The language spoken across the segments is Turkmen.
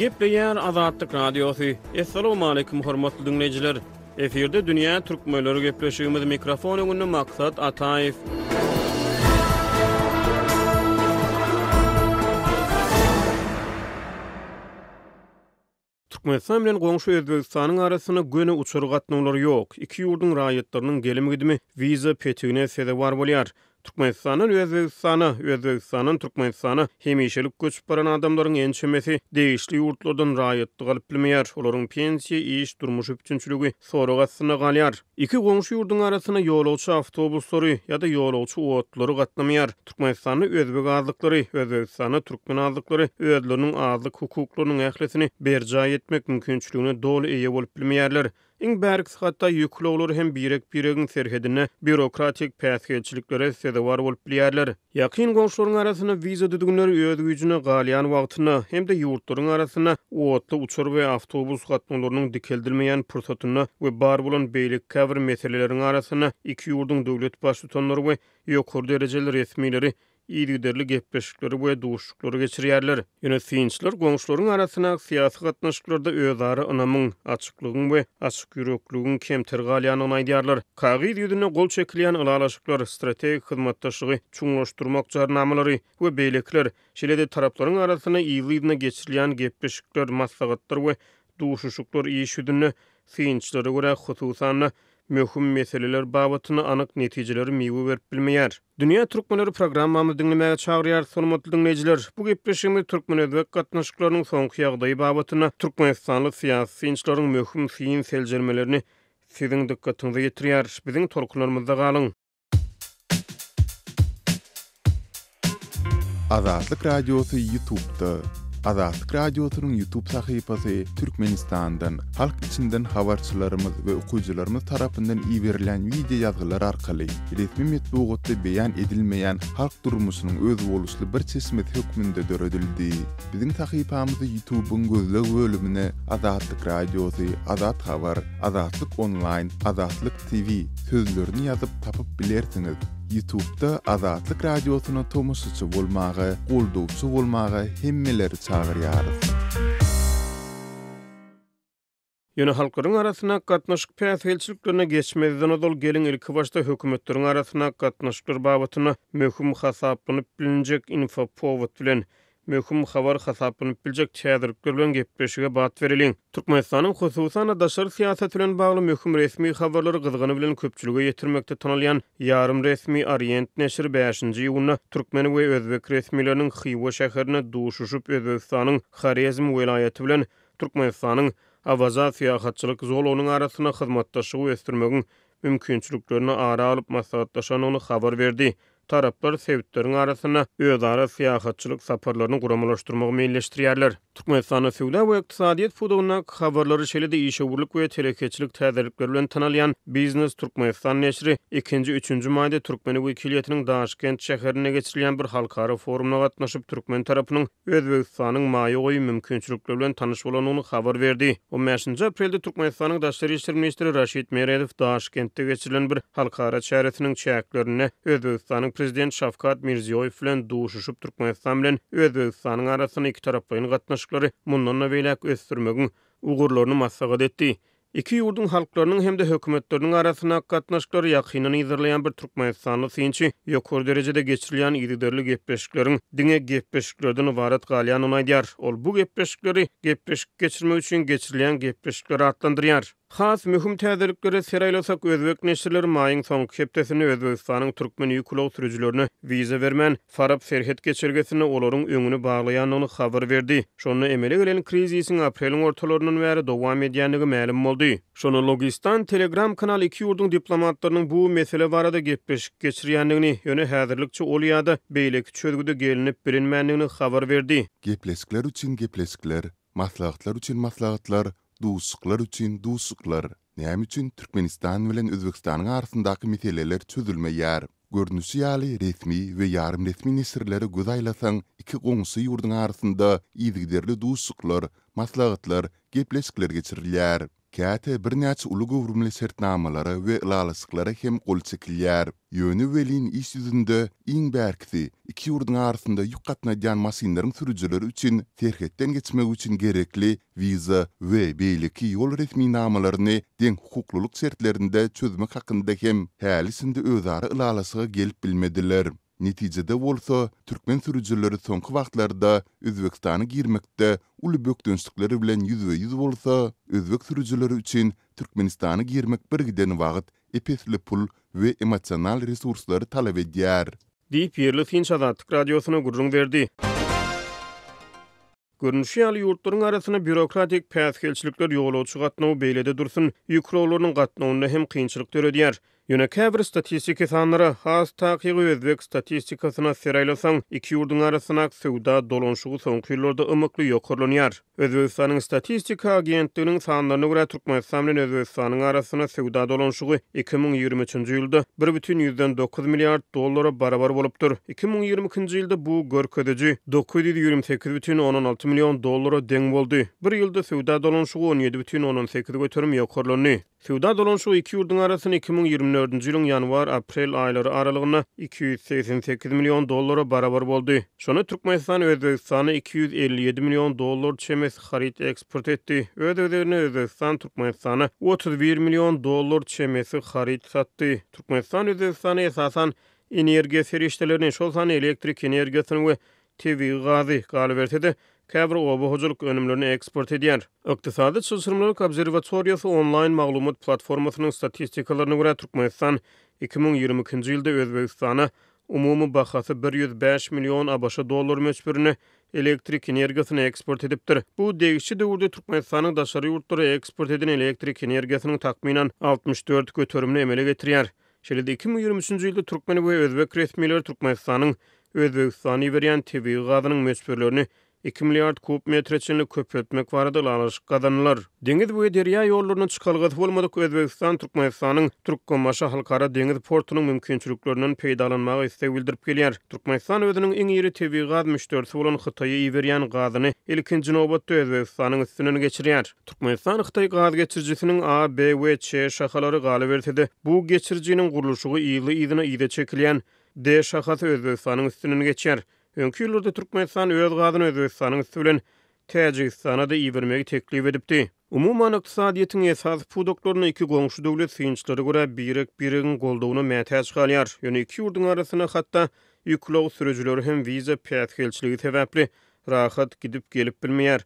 Gepleýär Azatlyk Radiosy. Assalamualaikum hormatly diňleýjiler. Efirde dünýä türkmenleri gepleşigimiz mikrofon öňünde Maksat Ataýew. Türkmenistan bilen goňşy Özbegistanyň arasynda göni uçar gatnawlary ýok. Iki ýurduň raýatlarynyň gelim-gidimi wiza petigine sezewar bolýar. Türkmenistandan Özbegistana, Özbegistandan Türkmenistana hemişelik göçüp baran adamlaryň ençemesi degişli ýurtlardan raýatlyk alyp bilmeýär, olaryň pensiýa, iş, durmuş üpjünçiligi sorag astynda galýar. Iki goňşy ýurduň arasynda ýolagçy awtobuslary ýa-da ýolagçy otlulary gatnamaýar. Türkmenistanda özbek azlyklary, Özbegistanda türkmen azlyklary özleriniň azlyk hukuklarynyň ählisini berjaý etmek mümkinçiligine doly eýe bolup bilmeýärler. Iň bärkisi hatda ýük ulaglary hem birek-biregiň serhedinde býurokratik päsgelçiliklere sezewar bolup bilýärler. Ýakyn goňşularyň arasynda wiza düzgünleri öz güýjüne galýan wagtynda hem-de ýurtlaryň arasynda otly, uçar we awtobus gatnawlarynyň dikeldilmeýän pursatynda we bar bolan beýleki käbir meseleleriň arasynda iki ýurduň döwlet baştutanlary we ýokary derejeli resmileri yzygiderli gepleşikleri we duşuşyklary geçirýärler. Ýöne synçylar goňşularyň arasyndaky syýasy gatnaşyklarda özara ynamyň, açyklygyň we açykýürekligiň kemter galýandygyny aýdýarlar. Kagyz ýüzünde gol çekilýän ylalaşyklar, strategik hyzmatdaşlygy çuňlaşdyrmak jarnamalary we beýlekiler, şeýle-de taraplaryň arasynda yzly-yzyna geçirilýän gepleşikler, maslahatlar we duşuşyklar iş ýüzünde, synçylara görä, hususan-da, möhüm meseleler babatynda anyk netijeleri miwe berip bilmeýär. Dünýä Türkmenleri programmamyzy diňlemäge çagyrýarys hormatly diňleýjiler. Bu gepleşigimiz türkmen-özbek gatnaşyklarynyň soňky ýagdaýy babatynda türkmenistanly syýasy synçylaryň möhüm syn-seljermelerini siziň dykgatyňyza ýetirýär. Biziň tolkunlarymyzda galyň. Azatlyk Radiosy Ýutubda. Azatlyk Radiosynyň Ýutub sahypasy Türkmenistandan, halk içinden habarçylarymyz we okyjylarymyz tarapyndan iberilýän wideo ýazgylar arkaly resmi metbugatda beýan edilmeýän halk durmuşynyň özboluşly bir çeşmesi hökmünde döredildi. Biziň sahypamyzy Ýutubyň gözleg bölümine Azatlyk Radiosy, Azat Habar, Azatlyk Onlaýn, Azatlyk TV sözlerini ýazyp tapyp bilersiňiz. Ýutubda Azatlyk Radiosyna tomaşaçy bolmaga, goldawçy bolmaga hemmeleri çagyrýarys. Ýöne halklaryň arasyndaky gatnaşyk päsgelçiliklerine geçmezden ozal geliň ilkibaşda hökümetleriň arasyndaky gatnaşyklar babatynda möhüm hasaplanyp bilinjek infopowod bilen, möhüm habar hasaplanyp biljek täzelikler bilen gepleşige bat bereliň. Türkmenistanyň hususan-da daşary syýasat bilen bagly möhüm resmi habarlary gyzgyny bilen köpçülige ýetirmekde tanalýan ýarym resmi Orient neşiri bäşinji iýunda türkmen we özbek resmileriniň Hywa şäherinde duşuşyp Özbegistanyň Horezm welaýaty bilen Türkmenistanyň Awaza syýahatçylyk zolagynyň arasynda hyzmatdaşlygy ösdürmegiň mümkinçiliklerini ara alyp maslahatlaşandygyny habar berdi. Taraplar sebitleriň arasynda özara syýahatçylyk saparlaryny guramalaşdyrmagy meýilleşdirýärler. Türkmenistanda söwda we ykdysadyýet pudagyndaky habarlary, şeýle-de işewürlik we telekeçilik täzelikleri bilen tanalýan Biznes Türkmenistan neşiri ikinji, üçünji maýda türkmen wekiliýetiniň Daşkent şäherinde geçirilýän bir halkara forumyna gatnaşyp, türkmen tarapynyň Özbegistanyň maýa goýum mümkinçilikleri bilen tanyş bolandygyny habar berdi. On bäşinji aprelde Türkmenistanyň Daşary işler ministri Raşid Meredow Daşkentde geçirilen bir halkara çäresiniň çäklerinde Özbegistanyň Prezidenti Şawkat Mirziýoýew bilen duşuşyp, Türkmenistan bilen Özbegistanyň arasynda ikitaraplaýyn gatnaşyklary mundan-da beýläk ösdürmegiň ugurlaryny maslahat etdi. Iki ýurduň halklarynyň hem-de hökümetleriniň arasyndaky gatnaşyklary ýakyndan yzarlaýan bir türkmenistanly synçy ýokary derejede geçirilýän yzygiderli gepleşikleriň diňe gepleşiklerden ybarat galýandygyny aýdýar. Ol bu gepleşikleri gepleşik geçirmek üçin geçirilýän gepleşikler atlandyrýar. Has möhüm täzeliklere ser aýlasak, özbek neşirleri maýyň soňky hepdesinde Özbegistanyň türkmen ýük ulag sürüjilerine wiza bermän, Farap serhet geçelgesinde olaryň öňüni baglaýandygyny habar berdi. Şonda emele gelen krizisiň apreliň ortalaryndan bäri dowam edýändigi mälim boldy. Şonda Logistan Telegram kanaly iki ýurduň diplomatlarynyň bu mesele barada gepleşik geçirýändigini, ýöne häzirlikçe ol ýa-da beýleki çözgüde gelinip bilinmändigini habar berdi. Gepleşikler üçin gepleşikler, maslahatlar üçin maslahatlar, duşuşyklar üçin duşuşyklar. Näme üçin Türkmenistan bilen Özbegistanyň arasyndaky meseleler çözülmeýär? Görnüşi ýaly, resmi we ýarym resmi neşirlere göz aýlasaň, iki goňşy ýurduň arasynda yzygiderli duşuşyklar, maslahatlar, gepleşikler geçirilýär. Käte birnäçe uly göwrümli şertnamalara we ylalaşyklara hem gol çekilýär. Ýöne welin iş ýüzünde iň bärkisi iki ýurduň arasynda ýük gatnadýan maşynlaryň sürüjileri üçin serhetden geçmek üçin gerekli wiza we beýleki ýol resminamalaryny deňhukuklylyk şertlerinde çözmek hakynda hem häli-şindi özara ylalaşyga gelip bilmediler. Netijede bolsa, türkmen sürüjileri soňky wagtlarda Özbegistana girmekde uly bökdençlikler bilen ýüzbe-ýüz bolsa, özbek sürüjileri üçin Türkmenistana girmek birgiden wagt, ep-esli pul we emosional resurslary talap edýär. Diýip, ýerli synçy Azatlyk Radiosyna gürrüň berdi. Görnüşi ýaly, ýurtlaryň arasynda býurokratik päsgelçilikler ýolagçy gatnawy beýle-de dursun, ýük ulaglarynyň gatnawynda hem kynçylyk döredýär. Ýöne käbir statistiki sanlara, has takygy özbek statistikasyna ser aýlasaň, iki ýurduň arasyndaky söwda dolanyşygy soňky ýyllarda ymykly ýokarlanýar. Özbegistanyň Statistika agentliginiň sanlaryna görä, Türkmenistan bilen Özbegistanyň arasynda söwda dolanyşygy 2023-nji ýylda 1,9 milliard dollara barabar bolupdyr. 2022-nji ýylda bu görkeziji 928,6 million dollara deň boldy. Bir ýylda söwda dolanyşygy 17,8 göterim ýokarlandy. Söwda dolanyşygy iki ýurduň arasynda 2024-nji ýylyň ýanwar-aprel aýlary aralygynda 288 million dollara barabar boldy. Şonda Türkmenistan Özbegistana 257 million dollar çemesi haryt eksport etdi. Öz gezeginde Özbegistan Türkmenistana 31 million dollar çemesi haryt satdy. Türkmenistan Özbegistana esasan energiýa serişdelerini, şol sanda elektrik energiýasyny we tebigy gazy, galyberse-de, käbir oba hojalyk önümlerini eksport edýär. Ykdysady çylşyrymlylyk obserwatoriýasy onlaýn maglumat platformasynyň statistikalaryna görä, Türkmenistan 2022-nji ýylda Özbegistana umumy bahasy 105 million ABŞ dollary möçberinde elektrik energiýasyny eksport edipdir. Bu degişli döwürde Türkmenistanyň daşary ýurtlara eksport eden elektrik energiýasynyň takmynan 64 göterimini emele getirýär. Şeýle-de 2023-nji ýylda türkmen we özbek resmileri Türkmenistanyň Özbegistana iberýän tebigy gazynyň möçberlerini iki milliard kub metre çenli köpeltmek barada ylalaşyk gazandylar. Deňiz we derýa ýollaryna çykalgasy bolmadyk Özbegistan Türkmenistanyň Türkmenbaşy halkara deňiz portunyň mümkinçiliklerinden peýdalanmaga isleg bildirip gelýär. Türkmenistan özüniň iň iri tebigy gaz müşderisi bolan Hytaýa iberýän gazyny ilkinji nobatda Özbegistanyň üstünden geçirýär. Türkmenistan-Hytaý gaz geçirijisiniň A, B we Ç şahalary, galyberse-de, bu geçirijiniň gurluşygy yzly-yzyna yza çekilýän D şahasy Özbegistanyň üstünden geçýär. Öňki ýyllarda Türkmenistan öz gazyny Özbegistanyň üsti bilen Täjigistana-da ibermegi teklip edipdi. Umuman, ykdysadyýetiň esasy pudaklarynda iki goňşy döwlet synçylara görä birek-biregiň goldawyna mätäç galýar. Ýöne iki ýurduň arasynda hatda ýük ulag sürüjileri hem wiza päsgelçiligi sebäpli rahat gidip-gelip bilmeýär.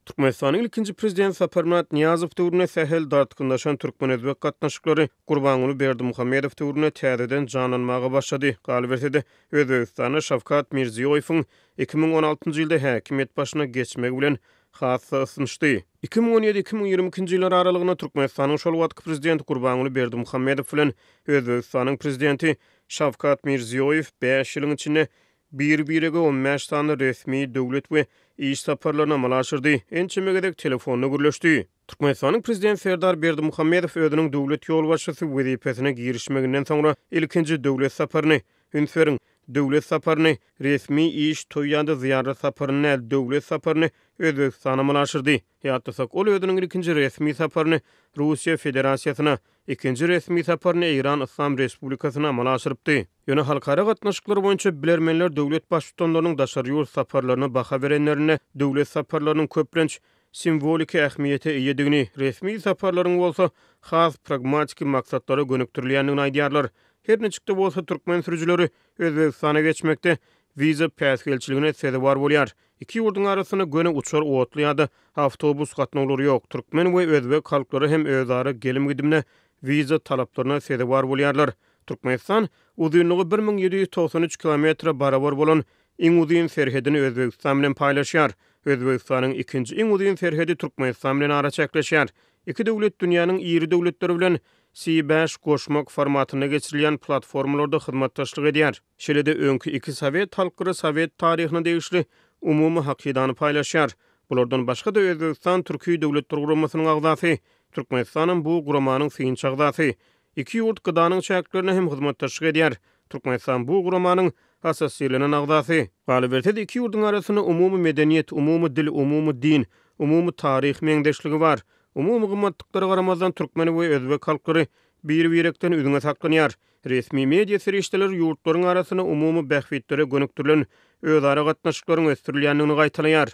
Türkmenistanyň ilkinji Prezidenti Saparmyrat Nyýazow döwründe sähel dartgynlaşan türkmen-özbek gatnaşyklary Gurbanguly Berdimuhamedow döwründe täzeden janlanmaga başlady. Galyberse-de, Özbegistanda Şawkat Mirziýoýewiň 2016-njy ýylda häkimiýet başyna geçmegi bilen has-da ysnyşdy. 2017, 2022-nji ýyllar aralygynda Türkmenistanyň şol wagtky Prezidenti Gurbanguly Berdimuhamedow bilen Özbegistanyň Prezidenti Şawkat Mirziýoýew bäş ýylyň içinde bir-birege on bäş sany resmi döwlet we iş saparlaryny amala aşyrdy, ençeme gezek telefonda gürleşdi. Türkmenistanyň Prezidenti Serdar Berdimuhamedow özüniň döwlet ýolbaşçysy wezipesine girişmeginden soňra ilkinji döwlet saparyny, üns beriň, döwlet saparyny, resmi iş, toý ýa-da zyýarat saparyny däl, döwlet saparyny Özbegistana amala aşyrdy. Ýatlasak, ol özüniň ilkinji resmi saparyny Russiýa Federasiýasyna, ikinji resmi saparyny Eýran Yslam Respublikasyna amala aşyrypdy. Ýöne halkara gatnaşyklary boýunça bilermenler döwlet baştutanlarynyň daşary ýurt saparlaryna baha berenlerinde döwlet saparlarynyň köplenç simwoliki ähmiýete eýedigini, resmi saparlaryň bolsa has pragmatiki maksatlara gönükdirilýändigini aýdýarlar. Her niçik-de bolsa, türkmen sürüjileri Özbegistana geçmekde wiza päsgelçiligine sezewar bolýar. Iki ýurduň arasynda göni uçar, otly ýa-da awtobus gatnawlary ýok. Türkmen we özbek halklary hem özara gelim-gidimde wiza talaplaryna sezewar bolýarlar. Türkmenistan uzynlygy 1793 kilometre barabar bolan iň uzyn serhedini Özbegistan bilen paýlaşýar. Özbegistanyň ikinji iň uzyn serhedi Türkmenistan bilen araçäkleşýär. Iki döwlet dünýäniň iri döwletleri bilen C bäş goşmak formatynda geçirilýän platformalarda hyzmatdaşlyk edýär. Şeýle-de öňki iki sowet halklary sowet taryhyna degişli umumy hakydany paýlaşýar. Bulardan başga-da Özbegistan Türki Döwletler Guramasynyň agzasy, Türkmenistanam bu guramanyň synçy agzasy. Iki ýurt GDA-nyň çäklerinde hem hyzmatdaşlyk edýär. Türkmenistan bu guramanyň assosirlenen agzasy. Galyberse-de, iki ýurduň arasynda umumy medeniýet, umumy dil, umumy din, umumy taryh meňzeşligi bar. Umumy gymmatlyklara garamazdan, türkmen we özbek halklary bir-birekden üzňe saklanýar. Resmi media serişdeleri ýurtlaryň arasynda umumy bähbitlere gönükdirilen özara gatnaşyklaryň ösdürilýändigini gaýtalaýar.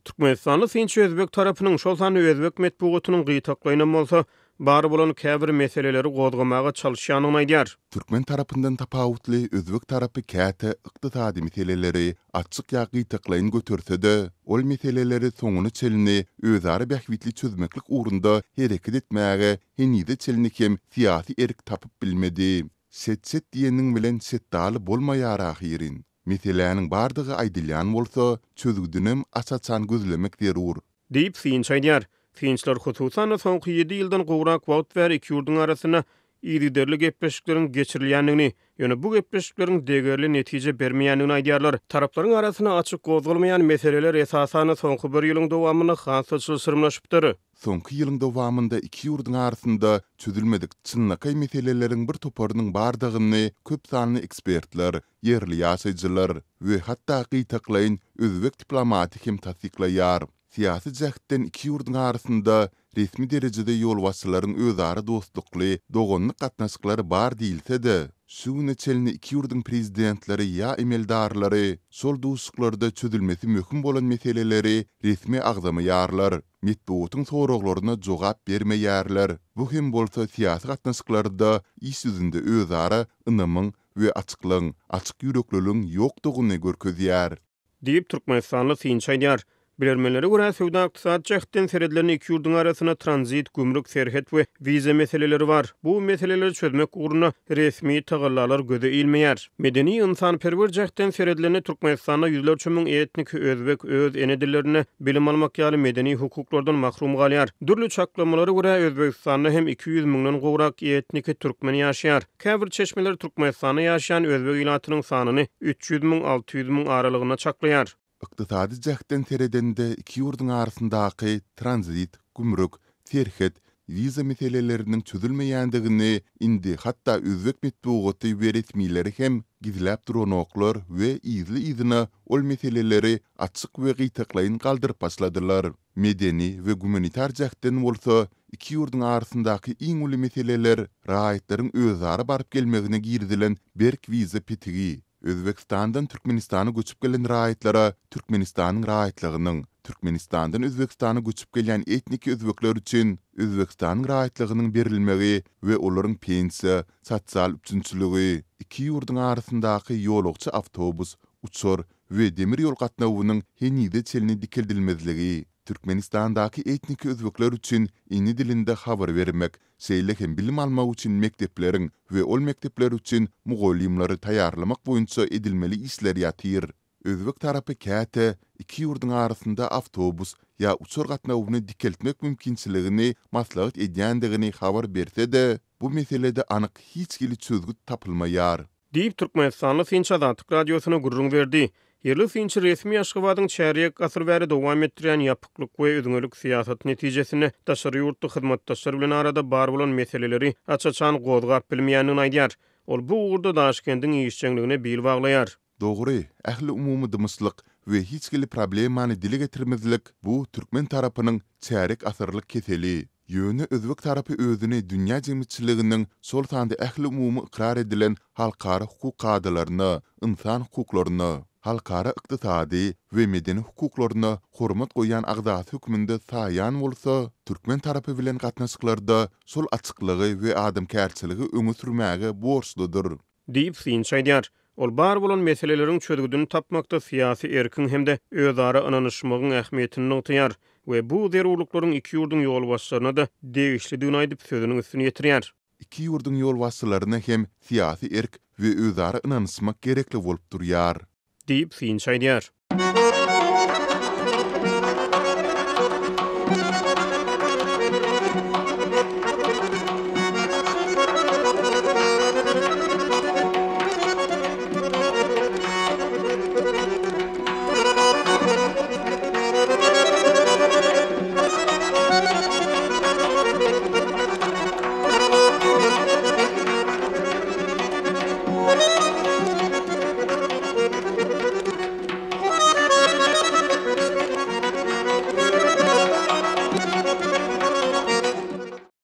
Türkmenistanly synçy özbek tarapynyň, şol sanda özbek metbugatynyň gytaklaýynam bolsa, bar bolan käbir meseleleri gozgamaga çalyşýandygyny aýdýar. Türkmen tarapyndan tapawutly özbek tarapy käte ykdysady meseleleri açyk ýa gytaklaýyn göterse-de, ol meseleleri soňuna çenli özara bähbitli çözmeklik ugrunda hereket etmäge henize çenli hem syýasy erk tapyp bilmedi. Şet-şet diýeniň bilen şetdaly bolmaýar ahyryn. Meseläniň bardygy aýdylýan bolsa, çözgüdinem aç-açan gözlemek zerur. Diýip, synçy aýdýar. Synçylar, hususan-da, soňky ýedi ýyldan gowrak wagt bäri iki ýurduň arasynda yzygiderli gepleşikleriň geçirilýändigini, ýöne bu gepleşikleriň degerli netije bermeýändigini aýdýarlar. Taraplaryň arasynda açyk gozgalmaýan meseleler, esasan-da, soňky bir ýylyň dowamynda has-da çylşyrymlaşypdyr. Soňky ýylyň dowamynda iki ýurduň arasynda çözülmedik çynlakaý meseleleriň bir toparynyň bardygyny köp sanly ekspertler, ýerli ýaşaýjylar we hatda gytaklaýyn özbek diplomaty hem tassyklaýar. Syýasy jähtden iki ýurduň arasynda resmi derejede ýolbaşçylaryň özara dostlukly, doganlyk gatnaşyklary bar diýilse-de, şu güne çenli iki ýurduň prezidentleri ýa emeldarlary şol duşuşyklarda çözülmesi möhüm bolan meseleleri resmi agzamaýarlar, metbugatyň soraglaryna jogap bermeýärler. Bu hem bolsa syýasy gatnaşyklarda iş ýüzünde özara ynamyň we açyklygyň, açyk ýürekliligiň ýokdugyny görkezýär. Diýip, türkmenistanly synçy aýdýar. Bilermenlere görä, söwda-ykdysady jähtden seredilende iki ýurduň arasynda tranzit, gümrük, serhet we wiza meseleleri bar. Bu meseleleri çözmek ugrunda resmi tagallalar göze ilmeýär. Medeni-ynsanperwer jähtden seredilende Türkmenistanda ýüzlerçe müň etniki özbek öz ene dillerinde bilim almak ýaly medeni hukuklardan mahrum galýar. Dürli çaklamalara görä, Özbegistanda hem 200 müňden gowrak etniki türkmen ýaşaýar. Käbir çeşmeler Türkmenistanda ýaşaýan özbek ilatynyň sanyny 300 müň, 600 müň aralygynda çaklaýar. Ykdysady jähtden seredende iki ýurduň arasyndaky tranzit, gümrük, serhet, wiza meseleleriniň çözülmeýändigini indi hatda özbek metbugaty we resmileri hem gizläp duranoklar we yzly-yzyna ol meseleleri açyk we gytaklaýyn galdyryp başladylar. Medeni we gumanitar jähtden bolsa iki ýurduň arasyndaky iň uly meseleler raýatlaryň özara baryp-gelmegine girizilen berk wiza petigi, Özbegistandan Türkmenistana göçüp gelen raýatlara Türkmenistanyň raýatlygynyň, Türkmenistandan Özbegistana göçüp gelýän etniki özbekler üçin Özbegistanyň raýatlygynyň berilmegi we olaryň pensiýa, sosial üpjünçiligi, iki ýurduň arasyndaky ýolagçy awtobus, uçar we demir ýol gatnawynyň henize çenli dikeldilmezligi, Türkmenistandaky etniki özbekler üçin ene dilinde habar bermek, şeýle hem bilim almak üçin mekdepleriň we ol mekdepler üçin mugallymlary taýýarlamak boýunça edilmeli işler ýatyr. Özbek tarapy käte iki ýurduň arasynda awtobus ýa uçar gatnawyny dikeltmek mümkinçiligini maslahat edýändigini habar berse-de, bu meselede anyk hiç hili çözgüt tapylmaýar. Diýip, türkmenistanly synçy Azatlyk Radiosyna gürrüň berdi. Ýerli synçy resmi Aşgabadyň çärýek asyr bäri dowam etdirýän ýapyklyk we üzňelik syýasaty netijesinde daşary ýurtly hyzmatdaşlar bilen arada bar bolan meseleleri aç-açan gozgap bilmeýändigini aýdýar. Ol bu ugurda Daşkendiň işjeňligine bil baglaýar. Dogry, ähliumumy dymyşlyk we hiç hili problemany dile getirmezlik bu türkmen tarapynyň çärýek asyrlyk keseli. Ýöne özbek tarapy özüni dünýä jemgyýetçiliginiň, şol sanda ähliumumy ykrar edilen halkara hukuk kadalaryna, ynsan hukuklaryna, halkara ykdysady we medeni hukuklaryna hormat goýýan agzasy hökmünde saýýan bolsa, türkmen tarapy bilen gatnaşyklarda şol açyklygy we adamkärçiligi öňe sürmäge borçludyr. Diýip, synçy aýdýar. Ol bar bolan meseleleriň çözgüdini tapmakda syýasy erkiň hem-de özara ynanyşmagyň ähmiýetini nygtaýar we bu zerurlyklaryň iki ýurduň ýolbaşçylaryna-da degişlidigini aýdyp, sözüniň üstüni ýetirýär. Iki ýurduň ýolbaşçylaryna hem syýasy erk we özara ynanyşmak gerekli bolup durýar. Diýip, synçy aýdýar.